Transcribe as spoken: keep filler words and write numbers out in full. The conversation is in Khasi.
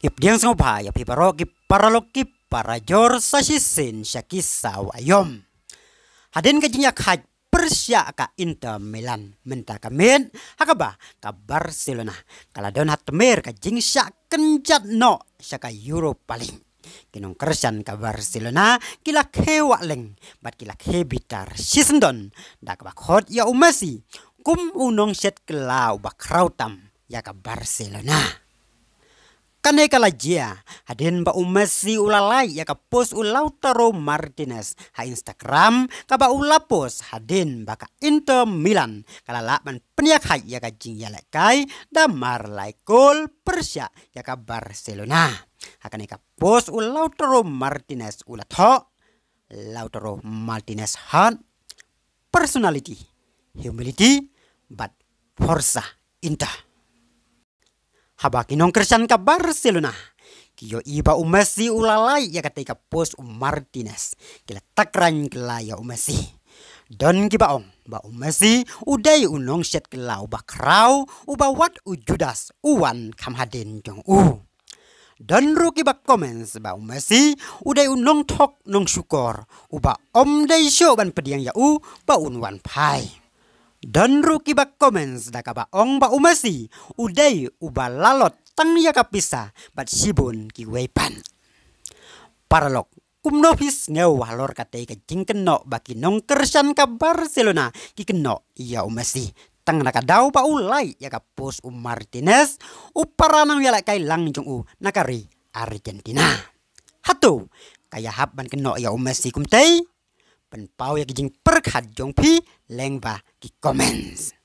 Ki pdiang sngewbha ïa phi baroh ki paralok ki parajor sa shisien sha ki saw aïom. Hadien ka jingïakhaid pyrshah ka Inter Milan mynta ka miet, ha kaba ka Barcelona ka la don ha tmier ka jingshah kynjat noh sha ka Europa League, ki nongkyrshan ka Barcelona ki la khie wah leng bad ki la khie bitar shisyndon da kaba khot ïa u Messi kum u nongshet kylla uba khraw tam ïa ka Barcelona. Kane ka la jia hadien ba u Messi u la like ïa ka post u Lautaro Martinez ha Instagram, kaba u la post hadien ba ka Inter Milan ka la lah ban pynïakhaid ïa ka jingïalehkai da mar lai kol pyrshah ïa ka Barcelona. Ha kane ka post u Lautaro Martinez u la thoh, Lautaro Martinez heart, personality, humility, bad forza Inter. Haba ki nongkyrshan ka Barcelona ki ïohi ba u Messi u la like ïa katei ka post u Martinez, ki la tak rang kylla ïa u Messi. Don kiba ong ba u Messi u dei u nongshet kylla uba khraw, uba wat u Judas u wan kham hadien jong u. Don ruh kiba comments ba u Messi u dei u nongthok nongshukor uba ym dei shuh ban pdiang ïa u ba un wan phai. Don ruh kiba comments da kaba ong ba u Messi u dei uba lalot tang ïa ka pisa bad shibun kiwei pat. Paralok, kumno phi sngew halor katei ka jingkynnoh ba ki nongkyrshan ka Barcelona ki kynnoh ïa u Messi? Tang na ka daw ba u like ïa ka post u Martinez, u para nongïalehkai lang jong u na ka ri Argentina. Hato ka ïahap ban kynnoh ïa u Messi kumtei? Pynpaw ïa ki jingpyrkhat jong phi lyngba ki comments.